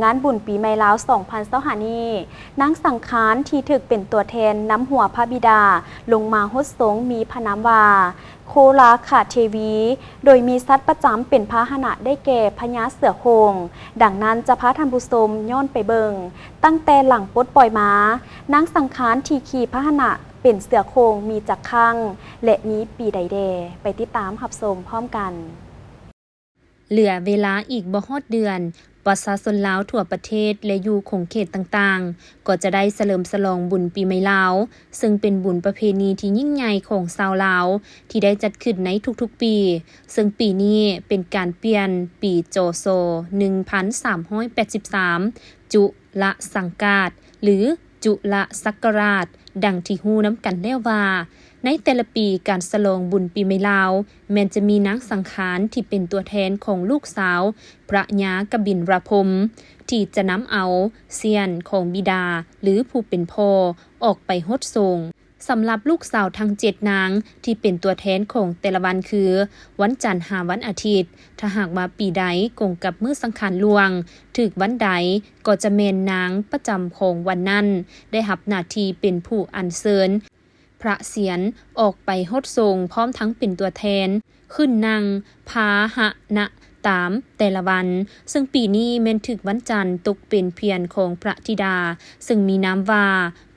ງານບຸນປີໃໝ່ລາວສອງພັນຊາວຫ້ານີ້, ນາງສັງຂານທີ່ຖືກເປັນຕົວແທນນຳຫົວພະບິດາລົງມາຫົດສົງມີພະນາມວ່າ ໂຄລາຄະເທວີ ໂດຍມີສັດປະຈຳເປັນພາຫະນະໄດ້ແກ່ພະຍາເສືອໂຄ່ງ. ດັ່ງນັ້ນຈະພາທ່ານຜູ້ຊົມຍ້ອນໄປເບິ່ງ ຕັ້ງແຕ່ຫຼັງປົດປ່ອຍມາ, ນາງສັງຂານທີ່ຂີ່ພາຫະນະເປັນເສືອໂຄ່ງມີຈັກຄັ້ງ ແລະ ມີປີໃດແດ່? ໄປຕິດຕາມຮັບຊົມພ້ອມກັນ. ເຫຼືອເວລາອີກບໍ່ຮອດເດືອນ, ປະຊາຊົນລາວທົ່ວປະເທດ ແລະ ຢູ່ຂົງເຂດຕ່າງໆ ກໍຈະໄດ້ສະເຫຼີມສະຫຼອງບຸນປີໃໝ່ລາວ, ເຊິ່ງເປັນບຸນປະເພນີທີ່ຍິ່ງໃຫຍ່ຂອງຊາວລາວ ທີ່ໄດ້ຈັດຂຶ້ນໃນທຸກໆປີ, ເຊິ່ງປີນີ້ເປັນການປ່ຽນປີ ຈສ ໜຶ່ງພັນສາມຮ້ອຍແປດສິບສາມ ຈຸລະສັງກາດ ຫຼື ຈຸລະສັກກະລາດ ດັ່ງທີ່ຮູ້ນຳກັນແລ້ວວ່າ ໃນແຕ່ລະປີການສະຫຼອງບຸນປີໃໝ່ລາວ ແມ່ນຈະມີນາງສັງຂານທີ່ເປັນຕົວແທນຂອງລູກສາວພະຍາກະບິນລະພົມ ທີ່ຈະນຳເອົາສ່ຽນຂອງບິດາ ຫຼື ຜູ້ເປັນພໍ່ອອກໄປຫົດສົງ. ສຳລັບລູກສາວທັງເຈັດນາງທີ່ເປັນຕົວແທນຂອງແຕ່ລະວັນຄື ວັນຈັນຫາວັນອາທິດ, ຖ້າຫາກວ່າປີໃດກົງກັບມື້ສັງຂານຫຼວງ ຖືກວັນໃດ ກໍຈະແມ່ນນາງປະຈຳຂອງວັນນັ້ນ ໄດ້ຮັບໜ້າທີ່ເປັນຜູ້ອັນເຊີນພະສ່ຽນອອກໄປຫົດສົງ ພ້ອມທັງເປັນຕົວແທນຂຶ້ນນັ່ງພາຫະນະຕາມແຕ່ລະວັນ, ເຊິ່ງປີນີ້ແມ່ນຖືກວັນຈັນຕົກເປັນພຽນຂອງພະທິດາ ເຊິ່ງມີນາມວ່າ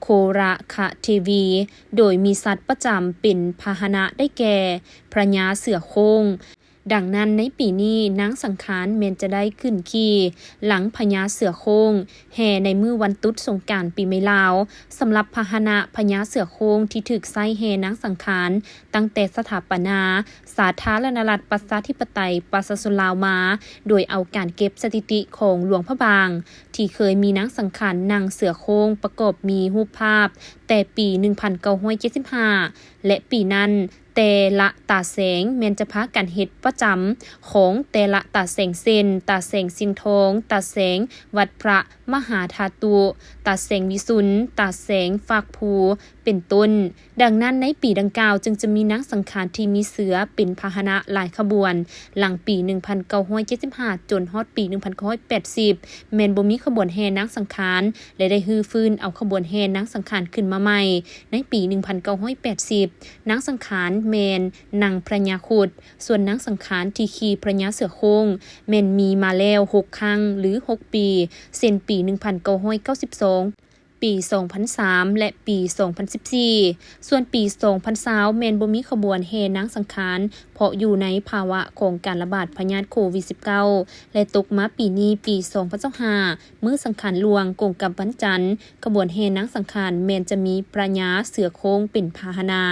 ໂຄລາຄະເທວີ ໂດຍມີສັດປະຈຳເປັນພາຫະນະໄດ້ແກ່ພະຍາເສືອໂຄ່ງ. ດັ່ງນັ້ນໃນປີນີ້ນາງສັງຂານແມ່ນຈະໄດ້ຂຶ້ນຂີ່ຫຼັງພະຍາເສືອໂຄ່ງແຫ່ໃນມື້ວັນຕຸດສົງການປີໃໝ່ລາວ. ສຳລັບພາຫະນະພະຍາເສືອໂຄ່ງທີ່ຖືກໃຊ້ແຫ່ນາງສັງຂານ ຕັ້ງແຕ່ສະຖາປະນາສາທາລະນະລັດ ປະຊາທິປະໄຕ ປະຊາຊົນລາວມາ, ໂດຍເອົາການເກັບສະຖິຕິຂອງຫຼວງພະບາງ ທີ່ເຄີຍມີນາງສັງຂານນັ່ງເສືອໂຄ່ງປະກອບມີຮູບພາບແຕ່ປີໜຶ່ງພັນເກົ້າຮ້ອຍເຈັດສິບຫ້າ ແລະ ປີນັ້ນ ແຕ່ລະຕາແສງແມ່ນຈະພາກັນເຮັດປະຈຳຂອງແຕ່ລະຕາແສງ ເຊັ່ນ ຕາແສງຊຽງທອງ, ຕາແສງວັດພະມະຫາທາຕຸ, ຕາແສງວິຊຸນ, ຕາແສງຟາກພູ ເປັນຕົ້ນ. ດັ່ງນັ້ນໃນປີດັ່ງກ່າວຈຶ່ງຈະມີນາງສັງຂານທີ່ມີເສືອເປັນພາຫະນະຫຼາຍຂະບວນ. ຫຼັງປີໜຶ່ງພັນເກົ້າຮ້ອຍເຈັດສິບຫ້າ ຈົນຮອດປີໜຶ່ງພັນເກົ້າຮ້ອຍແປດສິບ ແມ່ນບໍ່ມີຂະບວນແຫ່ນາງສັງຂານ ແລະ ໄດ້ຮື້ຟື້ນເອົາຂະບວນແຫ່ນາງສັງຂານຂຶ້ນມາໃໝ່ໃນປີໜຶ່ງພັນເກົ້າຮ້ອຍແປດສິບ. ນາງສັງຂານແມ່ນນັ່ງພະຍາຄຸດ, ສ່ວນນາງສັງຂານທີ່ຂີ່ພະຍາເສືອໂຄ່ງແມ່ນມີມາແລ້ວຫົກຄັ້ງ ຫຼື ຫົກປີ ເຊັ່ນ ປີໜຶ່ງພັນເກົ້າຮ້ອຍເກົ້າສິບສອງ, ປີສອງພັນສາມ ແລະ ປີສອງພັນສິບສີ່. ສ່ວນປີສອງພັນຊາວແມ່ນບໍ່ມີຂະບວນແຫ່ນາງສັງຂານ ເພາະຢູ່ໃນພາວະຂອງການລະບາດພະຍາດໂຄວິດສິບເກົ້າ ແລະ ຕົກມາປີນີ້ ປີສອງພັນຊາວຫ້າ ມື້ສັງຂານຫຼວງກົງກັບວັນຈັນ, ຂະບວນແຫ່ນາງສັງຂານແມ່ນຈະມີພະຍາເສືອໂຄ່ງເປັນພາຫະນະ.